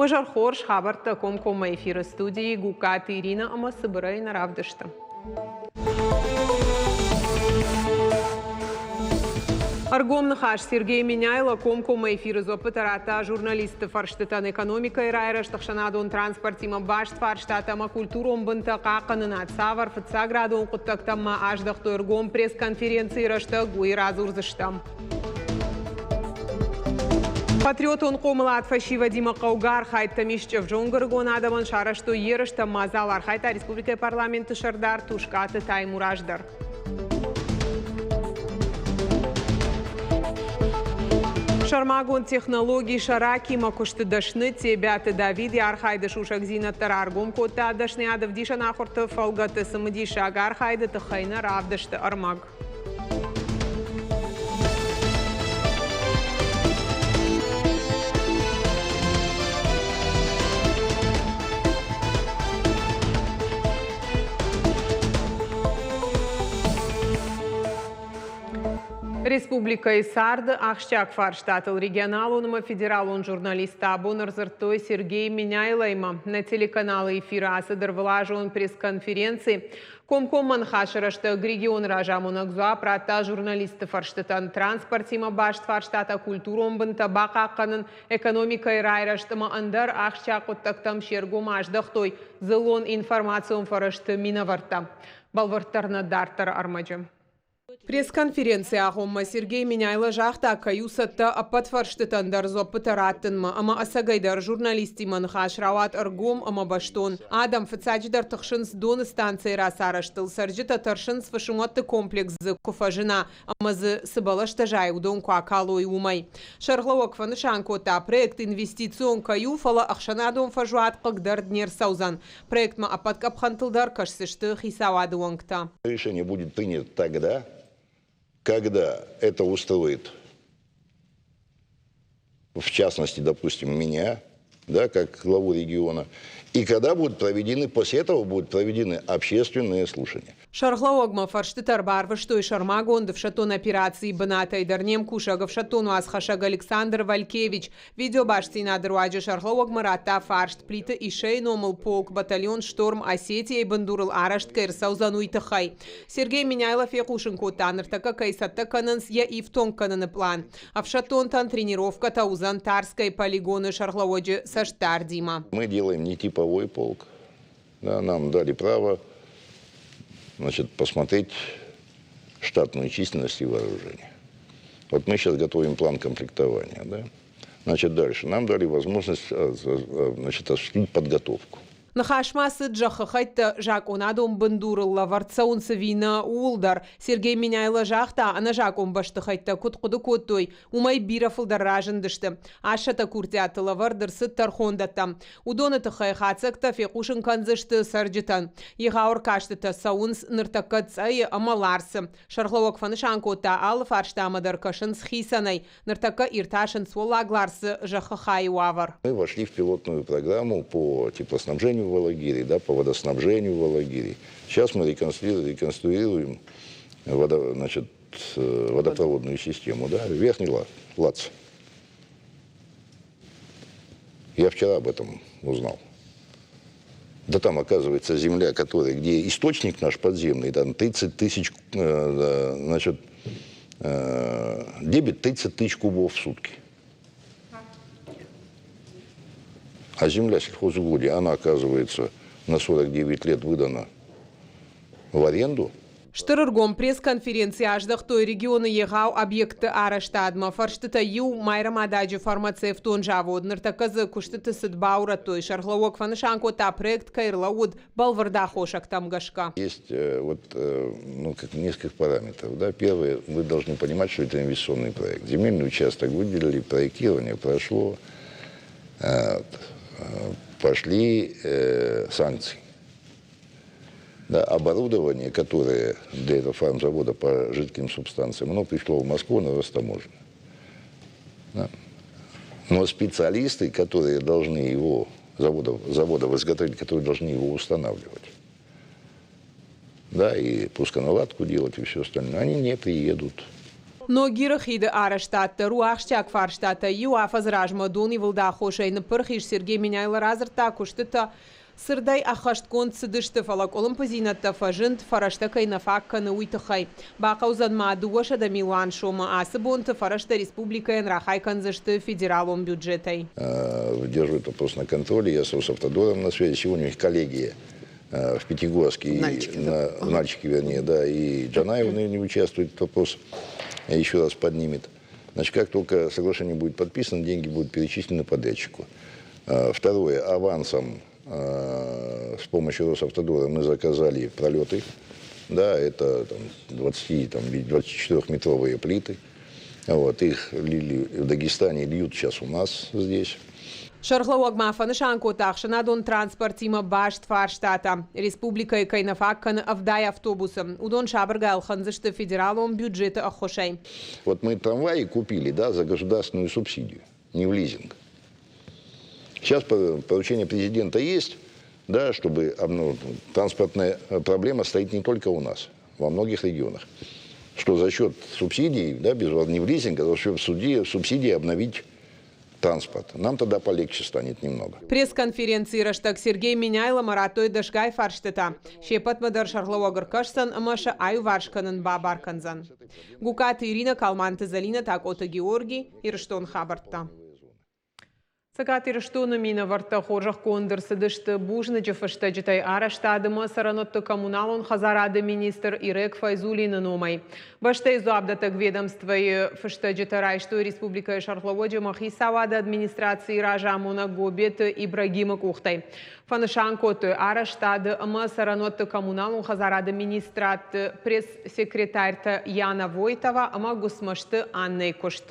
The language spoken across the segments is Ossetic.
Уе зӕр хорз, хабӕрттӕ комкоммӕ эфиры студийы Гугкаты Иринӕ ӕмӕ цыбырӕй нӕ равдысты. Ӕргом ныхас Сергей Меняйло комкоммӕ эфиры дзуӕппытӕ радта журналистты фӕрстытӕн экономикӕйы райрӕзт, ӕхсӕнадон транспортимӕ баст фарстатӕ ӕмӕ культурон бынтӕ хъахъхъӕнынад цавӕр фыццаградон хъуыддӕгтӕм ма аздӕхтой ӕргом пресс-конференцийы рӕстӕг, уый радзурдзыстӕм. Патриотон хъомылад фӕсивӕдимӕ хъӕугӕ архайдтӕм ис ӕвзонг ӕрыгон адӕмӕн сарӕзтой ерыстӕм мадзал архайдта республикӕйы парламенты сӕрдар Тускъаты Таймураз дӕр. Сӕрмагонд технологи сӕракимӕ куысты дӕсны Тебиаты Давид йӕ архайды сусӕгдзинӕдтӕ раргом кодта дӕсныйад ӕвдисӕн ахуырты фӕлгӕты цымыдисаг архайды тыххӕй нӕ равдысты ӕрмӕг. Республикӕйы царды ахсджиаг фарстатыл регионалон ӕмӕ федералон журналисттӕ абон ӕрдзырдтой Сергей Меняйлоимӕ. Нӕ телеканалы эфиры ацыд ӕрвылазон пресс-конференци. Комкоммӕ ныхасы рӕстӕг регионы разамонӕг дзуапп радта журналистты фӕрстытӕн транспортимӕ баст фарстатӕ, культурон бынтӕ бахъахъхъӕнын, экономикӕйы райрӕзт ӕмӕ ӕндӕр ахсджиаг хъуыддӕгтӕм се ргом аздӕхтой дзыллон информацион фӕрӕзты минӕвӕрттӕ. Бӕлвырддӕр нӕ дарддӕры ӕрмӕджы. Пресс-конференцийы агъоммӕ Сергей Меняйло загъта, кӕй у цӕттӕ ӕппӕт фӕрстытӕн дӕр дзуӕппытӕ раттынмӕ ӕмӕ ӕцӕгӕйдӕр журналисттимӕ ныхас рауад ӕргом ӕмӕ бӕстон. Адӕм фыццаджыдӕр тыхсынц доны станцӕйы рацарӕзтыл, цӕрджытӕ тӕрсынц фысымуӕтты комплекс дзы куы фӕзына ӕмӕ дзы цы бӕлӕстӕ зайы, уыдон куы акалой, уымӕй. Сӕргълӕууӕг фӕнысан кодта, проект инвестицион кӕй у, фӕлӕ ӕхсӕнадон фӕзуат хъыгдӕрд не рцӕудзӕн. Проектмӕ ӕппӕт къӕпхӕнтыл дӕр кӕсдзысты хицауады уӕнгтӕ. Решение будет принято тогда, когда это устроит, в частности, допустим, меня, да, как главу региона, и когда будут проведены, после этого будут проведены общественные слушания. Сӕргълӕууӕгмӕ фӕрстытӕ ӕрбарвыстой сӕрмагонд ӕфсӕддон операцийы бынатӕй дӕр не мкусӕг ӕфсӕддон уацхӕссӕг Александр Валькевич. Видеобастдзинады руаджы сӕргълӕууӕгмӕ радта фарст Плиты Исайы номыл полк батальон «Шторм Осетия-йы бындурыл арӕзт кӕй ӕрцӕудзӕн, уый тыххӕй. Сергей Меняйло фехъусын кодта, ныртӕккӕ кӕй цӕттӕ кӕнынц йӕ ифтонг кӕныны пълан. Ӕфсӕддонтӕн тренировкӕтӕ уыдзӕн Тарскӕйы полигоны сӕргълӕууӕджы цӕстдардимӕ. Мы делаем не типовой полк, да, нам дали право, значит, посмотреть штатную численность и вооружение. Вот мы сейчас готовим план комплектования. Да? Значит, дальше. Нам дали возможность, значит, осуществить подготовку. Ныхас ма цыд зӕххы хӕйттӕ закъонадон бындурыл лӕвӕрд цӕуынц ӕви нӕ, ууыл дӕр. Сергей Меняйло загъта, ӕнӕзакъон бӕстыхӕйттӕ куыд хъуыды кодтой, уымӕй бирӕ фылдӕр разындысты. Ассӕтӕ курдиаты лӕвӕрд ӕрцыд тӕрхондӕттӕм. Уыдоны тыххӕй хатдзӕгтӕ фехъусын кӕндзысты цӕрджытӕн. Егъау ӕркастытӕ цӕуынц ныртӕккӕ Цъӕйы ӕмӕ Ларсы. Сӕргълӕууӕг фӕнысан кодта, алы фарстамӕ дӕр кӕсынц хицӕнӕй. Ныртӕккӕ иртасынц Уӕллаг Ларсы зӕххы хайы уавӕр. Мы вошли в пилотную программу по теплоснабжению в Алагире, да, по водоснабжению в Алагире. Сейчас мы реконструируем значит, водопроводную систему, да, Верхний Лац. Я вчера об этом узнал. Да там, оказывается, земля, которая, где источник наш подземный, там 30 тысяч, значит, дебит 30 тысяч кубов в сутки. А земля сельхозугодия, она, оказывается, на 49 лет выдана в аренду. Стыр ӕргом пресс-конференцийы аздӕхтой регионы егъау объектты арӕзтадмӕ. Фӕрстытӕ иу Майрӕмададжы фармацевтон завод. Ныртӕккӕ дзы куыстыты цыд баурӕдтой. Сӕргълӕууӕг фӕнысан кодта, проект кӕй ӕрлӕууыд бӕлвырд аххосӕгтӕм гӕсгӕ. Есть вот, ну, как несколько параметров. Да? Первое, вы должны понимать, что это инвестиционный проект. Земельный участок выделили, проектирование прошло, пошли санкции. Да, оборудование, которое для этого фармзавода по жидким субстанциям, оно пришло в Москву на растаможенное. Да. Но специалисты, которые должны его, заводов, заводов изготовить, которые должны его устанавливать, да, и пусконаладку делать, и все остальное, они не приедут. Ногиры хиды арӕзтад дӕр у ахсджиаг фарстатӕй иу. Афӕдзы размӕ донивылды аххосӕй ныппырх ис. Сергей Меняйло радзырдта, куыстытӕ цырдӕй ӕххӕстгонд цыдысты, фӕлӕ къуылымпыдзинӕдтӕ фӕзынд, фӕрӕзтӕ кӕй нӕ фаг кӕны, уый тыххӕй. Бахъӕудзӕн ма 200 милуан сомы. Ацы бонты фӕрӕзтӕ республикӕйӕн рахай кӕндзысты федералон бюджетӕй. Держу вопрос на контроле. Я с Росавтодором на связи. Сегодня у них коллегия в Пятигорске, в Нальчике, да. В Нальчике, вернее, да, и Джанаев не участвует, этот вопрос еще раз поднимет. Значит, как только соглашение будет подписано, деньги будут перечислены подрядчику. Второе, авансом с помощью Росавтодора мы заказали пролеты, да, это там, 20, там, 24-метровые плиты. Вот, их лили в Дагестане, льют сейчас у нас здесь. Сӕргълӕууӕг ма фӕнысан кодта ӕхсӕнадон транспортимӕ баст фарстатӕ. Республикӕйы кӕй нӕ фаг кӕны 70 автобусы, уыдон сабыргай ӕлхӕндзысты федералон бюджеты ӕххуысӕй. Вот мы трамваи купили, да, за государственную субсидию, не в лизинг. Сейчас поручение президента есть, да, чтобы, ну, транспортная проблема стоит не только у нас, во многих регионах. Что за счет субсидий, да, без, не в лизинг, а за счет субсидий обновить транспорт. Нам тогда полегче станет немного. Пресс-конференцийы рӕстӕг Сергей Меняйломӕ радтой дӕсгай фарстытӕ. Се ппӕтмӕ дӕр сӕргълӕууӕг ӕркӕсдзӕн ӕмӕ сӕ аиуварс кӕнын бабар кӕндзӕн. Гукаты Иринӕ, Калманты Зӕлинӕ, Такъоты Георгий, Ирыстон хабӕрттӕ. Цӕгат Ирыстоны минӕвӕрттӕ хорзӕхгонд ӕрцыдысты бузныджы фыстӕджытӕй арӕзтады ӕмӕ цӕрӕнуӕтты коммуналон хӕдзарады министр Ирек Файзуллины номӕй. Бӕстӕйы дзуапдӕттӕг ведомствойы фыстӕджытӕ райстой республикӕйы сӕргълӕууӕджы ӕмӕ хицауады администрацийы разамонӕг Гобеты Ибрагимы къухтӕй. Фӕнысан кодтой арӕзтады ӕмӕ цӕрӕнуӕтты коммуналон хӕдзарады министрадты пресс-секретарьтӕ Яна Войтова ӕмӕ Гуыцмӕзты Аннӕйы куыст.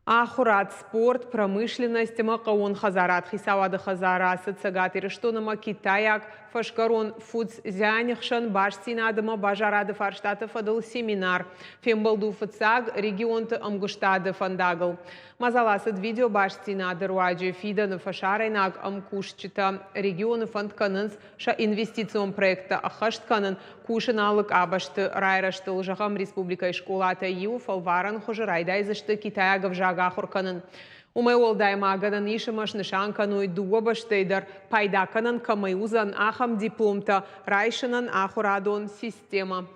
Ахуырад, спорт, промышленность ӕмӕ хъӕууон хӕдзарад хицауады хӕдзары ацыд Цӕгат Ирыстон ӕмӕ китайаг фӕсгӕрон Фуцзяны хсӕн бастдзинад ӕмӕ базарады фарстаты фӕдыл семинар. Фембӕлд у фыццаг регионты ӕмгуыстады фӕндагыл. Мадзал ацыд видеобастдзинады руаджы. Фидӕны фӕсарӕйнаг ӕмкусджытӕ регионы фӕнд кӕнынц сӕ инвестицион проекттӕ ӕххӕст кӕнын, кусын алы къабӕзты райрӕзтыл. Зӕгъӕм, республикӕйы скъолатӕй иуы фӕлварӕн хуызы райдайдзысты китайаг ӕвзаг ахуыр кӕнын. Уымӕй уӕлдай ма гӕнӕн ис ӕмӕ снысан кӕной дыууӕ бӕстӕйы дӕр пайда кӕнӕн кӕмӕй уыдзӕн, ахӕм дипломтӕ райсынӕн ахуырадон системӕ.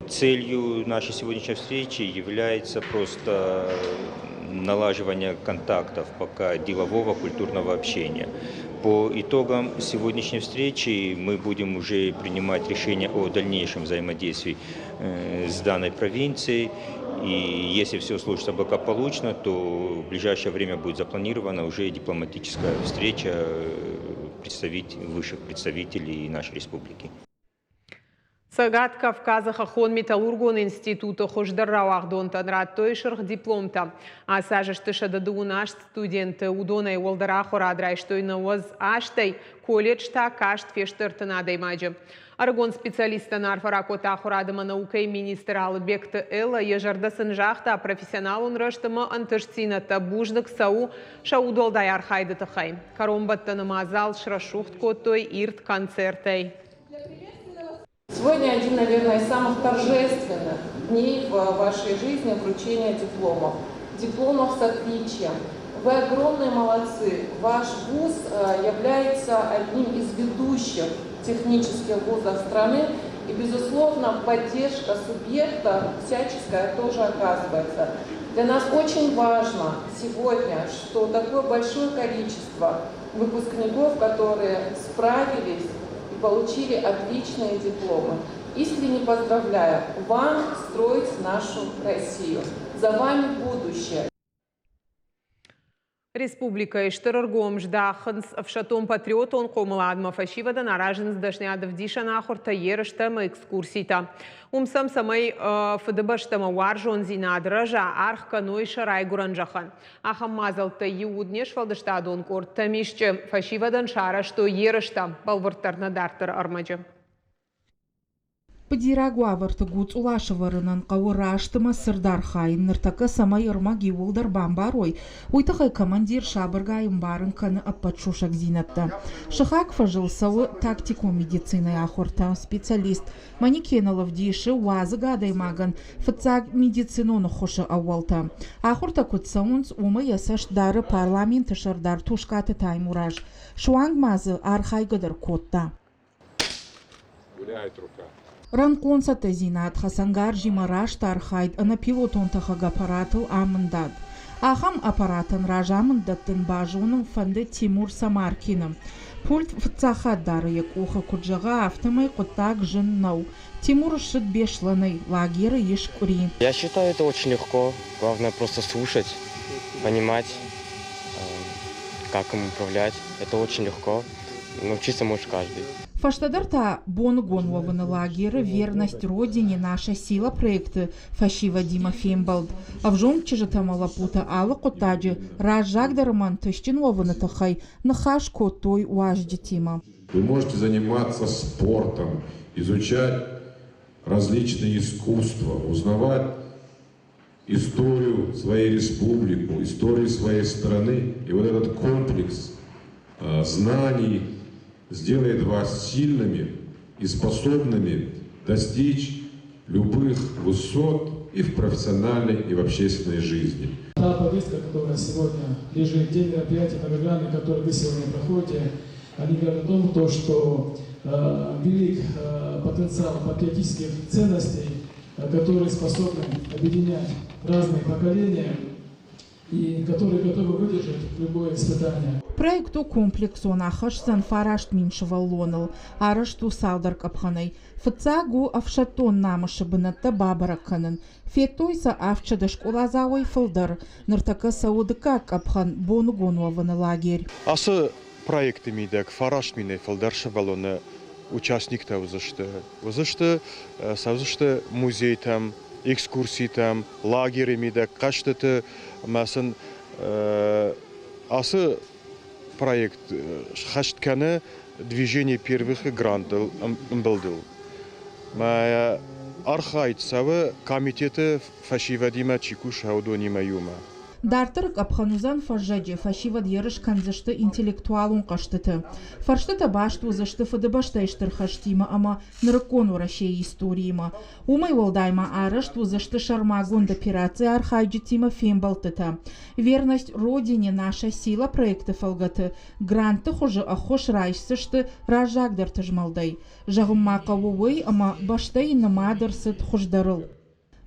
Целью нашей сегодняшней встречи является просто налаживание контактов пока делового культурного общения. По итогам сегодняшней встречи мы будем уже принимать решение о дальнейшем взаимодействии с данной провинцией. И если все сложится благополучно, то в ближайшее время будет запланирована уже дипломатическая встреча высших представителей нашей республики. Цӕгат Кавказы хӕххон металлургон институты хуыздӕр рауагъдонтӕн радтой сырх дипломтӕ. Ацы аз сты 128 студенты, уыдонӕй уӕлдӕр ахуырад райстой 98-ӕй, колледж та каст фесты 30 адӕймаджы. Ӕрыгон специалисттӕн арфӕ ракодта ахуырад ӕмӕ наукӕйы министр Алыбегты Эллӕ. Йӕ зӕрдӕ сын загъта профессионалон рӕзт ӕмӕ ӕнтыстдзинӕдтӕ. Бузныг сӕ у сӕ удуӕлдай архайды тыххӕй. Кӕронбӕттӕны мадзал срӕсугъд кодтой ирд концертӕй. Сегодня один, наверное, из самых торжественных дней в вашей жизни вручение дипломов. Дипломов с отличием. Вы огромные молодцы. Ваш вуз является одним из ведущих технических вузов страны. И, безусловно, поддержка субъекта всяческая тоже оказывается. Для нас очень важно сегодня, что такое большое количество выпускников, которые справились и получили отличные дипломы. Искренне поздравляю вам строить нашу Россию. За вами будущее. Республикӕйы стыр ӕргом здахынц ӕфсӕддон-патриотон хъомыладмӕ, фӕсивӕдӕн аразынц дӕсныйад ӕвдисӕн ахуыртӕ, ерыстӕ ӕмӕ экскурситӕ. Уым сӕм цӕмӕй фыдыбӕстӕмӕ уарзондзинад рӕза, аргъ кӕной сӕ райгуырӕн зӕххӕн. Ахӕм мадзӕлттӕй иу уыд не сфӕлдыстадон къорд Тӕмисчъы. Фӕсивӕдӕн сарӕзтой ерыстӕ, бӕлвырддӕр нӕ дарддӕры ӕрмӕджы. Быдираг уавӕрты гуцъула сӕвӕрынӕн хъӕуы раст ӕмӕ цырд архайын. Ныртӕккӕ цӕмӕй ӕрмӕг иууылдӕр бамбарой, уый тыххӕй командир сабыргай ӕмбарын кӕны ӕппӕт сусӕгдзинӕдтӕ. Сыхаг фӕзыл цӕуы тактикон медицинӕйы ахуыртӕ. Специалист манекеныл ӕвдисы уадзыг адӕймагӕн фыццаг медицинон ӕххуысы ӕууӕлтӕ. Ахуыртӕ куыд цӕуынц, уымӕ йӕ цӕст дары парламенты сӕрдар Тускъаты Таймураз. Суанг ма дзы архайгӕ дӕр кодта. Гуляет рука. Рӕнхъон цӕттӕдзинад хӕцӕнгарзимӕ раст архайд ӕнӕпилотон тӕхӕг аппаратыл амындад. Ахӕм аппаратӕн разамынд дӕттын базонын фӕнды Тимур Самаркины. Пульт фыццаг хатт дары йӕ къухы, куыд зӕгъы, афтӕмӕй хъуыддаг зын нӕу. Тимур ссыд Беслӕнӕй, лагеры ис къуыри. Я считаю, это очень легко. Главное просто слушать, понимать, как им управлять. Это очень легко. Научиться может каждый. Фӕстӕдӕр та боныгон уӕвыны лагеры «Верность Родине. Наша сила» проекты фӕсивӕдимӕ фембӕлд. Ӕвзонг чызджытӕ ӕмӕ лӕппутӕ алы хъуыддаджы раззагдӕр ӕмӕ ӕнтыстджын уӕвыны тыххӕй ныхас кодтой уазджытимӕ. Вы можете заниматься спортом, изучать различные искусства, узнавать историю своей республики, историю своей страны. И вот этот комплекс знаний сделает вас сильными и способными достичь любых высот и в профессиональной, и в общественной жизни. Та повестка, которая сегодня лежит, те мероприятия, программы, которые вы сегодня проходите, они говорят о том, то, что велик потенциал патриотических ценностей, которые способны объединять разные поколения и которые готовы выдержать любое испытание. Проект у комплексон, ахӕсдзӕн 9000 сывӕллоныл. Арӕзт у цалдӕр къӕпхӕнӕй. Фыццаг у ӕфсӕддон намысы бынӕттӕ бабӕрӕг кӕнын. Федтой сӕ 700 скъоладзауӕй фылдӕр. Ныртӕккӕ цӕуы дыккаг къӕпхӕн боныгон уӕвыны лагерь. Ацы проекты мидӕг 9000-ӕй фылдӕр сывӕллоны участниктӕ уыдзысты. Уыдзысты, цӕудзысты музейтӕм, экскурситӕм, лагеры мидӕг хъӕзтыты ӕмӕ сын ацы проект хӕст кӕны Движение первых грантыл ӕмбылдыл. Мӕ архайд цӕуы комитеты фӕсивӕдимӕ чи кусы, уыдонимӕ иумӕ. Дарддӕры къӕпхӕн уыдзӕн фӕззӕджы, фӕсивӕд ерыс кӕндзысты интеллектуалон хъӕзтыты. Фӕрстытӕ баст уыдзысты Фыдыбӕстӕйы Стыр хӕстимӕ ӕмӕ нырыккон Уӕрӕсейы историимӕ. Уымӕй уӕлдай ма арӕзт уыдзысты сӕрмагонд операцийы архайджытимӕ фембӕлдтытӕ. «Верность Родине. Наша сила» проекты фӕлгӕты грантты хуызы ӕххуыс райсдзысты раззагдӕрты змӕлдӕй. Зӕгъын ма хъӕуы уый, ӕмӕ бӕстӕйы нымад ӕрцыд хуыздӕрыл.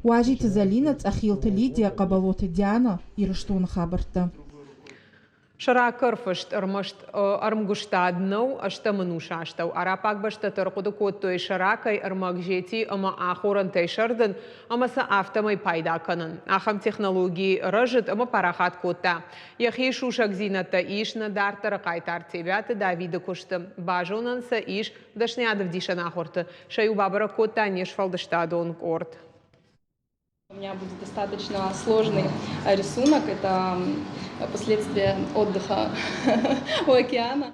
Уазиты Зӕлинӕ, Цъӕхилты Лидия, Хъӕбӕлоты Диана, Ирыстоны хабӕрттӕ. Сӕрак ӕрфыст ӕрмӕст ӕрмгуыстад нӕу, ӕстӕм ӕнусы астӕу араббаг бӕстӕтӕ ӕрхъуыды кодтой сӕракӕй ӕрмӕг зети ӕмӕ ахорӕнтӕй сӕрдын ӕмӕ сӕ афтӕмӕй пайда кӕнын. Ахӕм технологи рӕзыд ӕмӕ парахат кодта. Йӕхи сусӕгдзинӕдтӕ ис нӕ дарддӕры хъайтар Тебиаты Давиды куысты. Базонӕн сӕ ис дӕсныйадӕвдисӕн ахуырты. Сӕ иу бабӕрӕг кодта не сфӕлдыстадон къорд. У меня будет достаточно сложный рисунок. Это последствия отдыха у океана.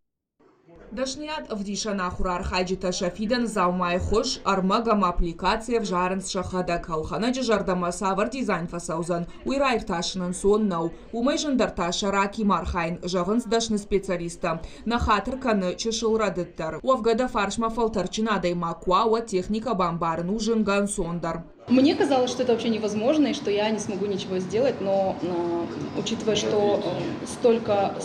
Дӕсныйад ӕвдисӕн ахуыры архайджытӕ сӕ фидӕны дзаумайы хуыз, ӕрмӕг ӕмӕ аппликаци ӕвзарынц сӕхӕдӕг. Ӕлхӕнӕджы зӕрдӕмӕ цавӕр дизайн фӕцӕудзӕн, уый раиртасын ӕнцон нӕу. Уымӕй зындӕр та сӕракимӕ архайын, зӕгъынц дӕсны специалисттӕ. Нӕ хатыр кӕны чысыл рӕдыд дӕр. Уӕвгӕ дӕ фарсмӕ фӕлтӕрдджын адӕймаг куы уа, уӕд техникӕ бамбарын у зынгӕ ӕнцондӕр. Мне казалось, что это вообще невозможно и что я не смогу ничего сделать, но учитывая, что столько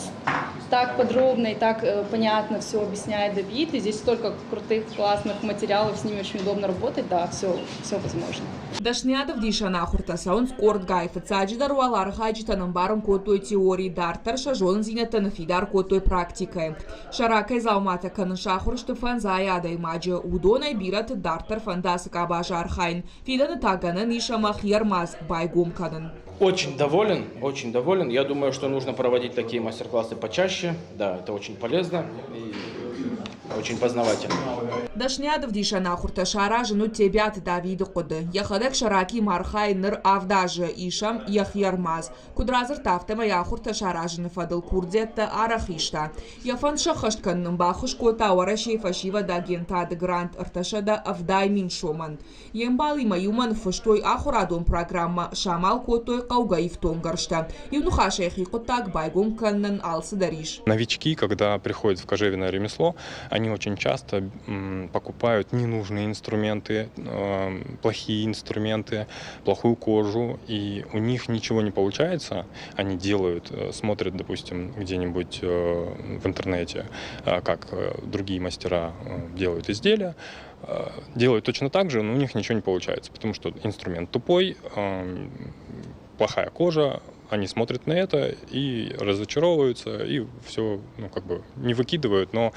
так подробно и так понятно все объясняет Давид, и здесь столько крутых, классных материалов, с ними очень удобно работать, да, все, все возможно. Дӕсныйад ӕвдисӕн ахуыртӕ цӕуынц къордгай. Фыццаджыдӕр уал архайджытӕн ӕмбарын кодтой теори, дарддӕр сӕ зонындзинӕдтӕ ныффидар кодтой практикӕйы. Сӕракӕй дзауматӕ кӕнын сахуыр сты фӕндзай адӕймаджы. Уыдонӕй бирӕты дарддӕр фӕнды ацы къабазы архайын. Фидӕны та гӕнӕн ис ӕмӕ хи ӕрмадз байгом кӕнын. Очень доволен, очень доволен. Я думаю, что нужно проводить такие мастер-классы почаще. Да, это очень полезно. И Очень познавательно. Дӕсныйад ӕвдисӕн ахуыртӕ саразын уыд Тебиаты Давиды хъуыды. Йӕхӕдӕг сӕракимӕ архайы ныр авд азы, ис ӕм йӕхи ӕрмадз. Куыд радзырдта, афтӕмӕй ахуыртӕ саразыны фӕдыл курдиӕттӕ арӕх иста. Йӕ фӕнд сӕххӕст кӕнын баххуыс кодта Уӕрӕсейы фӕсивӕды агентады грант 370 000 сомӕн. Йе мбалимӕ иумӕ ныффыстой ахуырадон программӕ, самал кодтой хъӕугӕ ифтонггӕрзтӕ. Иу ныхасӕй хи хъуыддаг байгом кӕнынӕн алцыдӕр ис. Новички, когда приходят в кожевенное ремесло, они очень часто покупают ненужные инструменты, плохие инструменты, плохую кожу, и у них ничего не получается. Они делают, смотрят, допустим, где-нибудь в интернете, как другие мастера делают изделия, делают точно так же, но у них ничего не получается, потому что инструмент тупой, плохая кожа, они смотрят на это и разочаровываются, и все, ну, как бы не выкидывают, но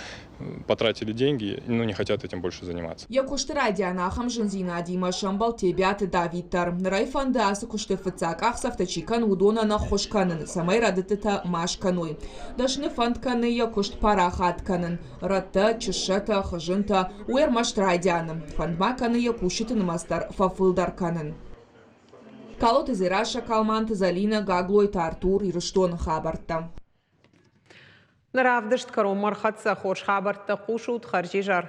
потратили деньги, но не хотят этим больше заниматься. Йӕ куысты райдиан ахӕм зындзинадимӕ сӕмбӕлд Тебиаты Давид дӕр. Ныр ӕй фӕнды ацы куысты фыццаг къахдзӕфтӕ чи кӕны, уыдонӕн ӕххуыс кӕнын, цӕмӕй рӕдыдтытӕ ма скӕной. Дӕсны фӕнд кӕны йӕ куыст парахат кӕнын. Рӕттӕ, чыссӕтӕ, хызынтӕ, уый ӕрмӕст райдианы. Фӕнд ма кӕны йӕ кусджыты нымӕц дӕр фӕфылдӕр кӕнын. Калоты Дзерассӕ, Калманты Зӕлинӕ, Гаглойты Артур, Ирыстоны хабӕрттӕ. Нӕ равдыст кӕронмӕ ӕрхӕццӕ. Хорз хабӕрттӕ хъусут, хӕрзизӕр.